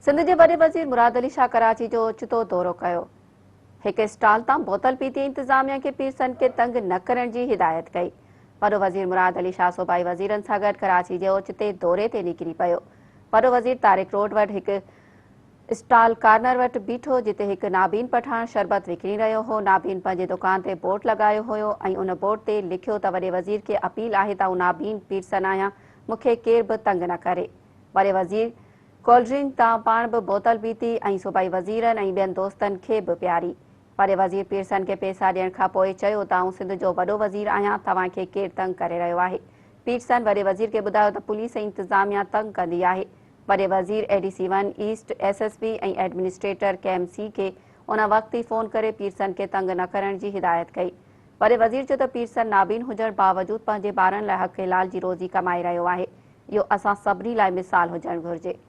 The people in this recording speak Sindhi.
سنڌ جي وڏي وزير مراد علي شاهه ڪراچي جو اوچتو دورو ڪيو. هڪ اسٽال تان بوتل پيتي انتظاميا کي پيرسن کي تنگ نه ڪرڻ جي هدايت ڪئي. وڏو وزير مراد علي شاهه صوبائي وزيرن سان گڏ ڪراچي جي اوچتي دوري تي نڪري پيو. وڏو وزير طارق روڊ وٽ هڪ اسٽال ڪارنر وٽ بيٺو جتي هڪ نابين پٺاڻ شربت وڪڻي رهيو هو. نابين پنهنجي دڪان تي بورڊ لڳايو هيو ۽ ان بورڊ تي لکيو ته وڏي وزير کي اپيل آهي ته آئون نابين پيرسن آهيان مون کي ڪير به تنگ نه ڪري. وڏي وزير ڪولڊرنڪ تان پاڻ به بوتل پيتي ۽ صوبائي وزيرن ۽ ٻين دوستن کي به پياري. وڏي وزير پيرسن کي پيسا ڏيڻ کان پوء چيو ته آئون سنڌ جو وڏو وزير آهيان توهان کي ڪير تنگ ڪري رهيو آهي. پيرسن وڏي وزير کي ٻڌايو ته پوليس ۽ انتظاميا تنگ ڪندي آهي. وڏي وزير A D C one east, S S P ۽ administrator K M C کي ان وقت ئي فون ڪري پيرسن کي تنگ نه ڪرڻ جي هدايت ڪئي. وڏي وزير چيو ته پيرسن نابين هجڻ باوجود پنهنجي ٻارن لاء حق حلال جي روزي ڪمائي رهيو آهي. اهو اسان سڀني لاء مثال هجڻ گهرجي.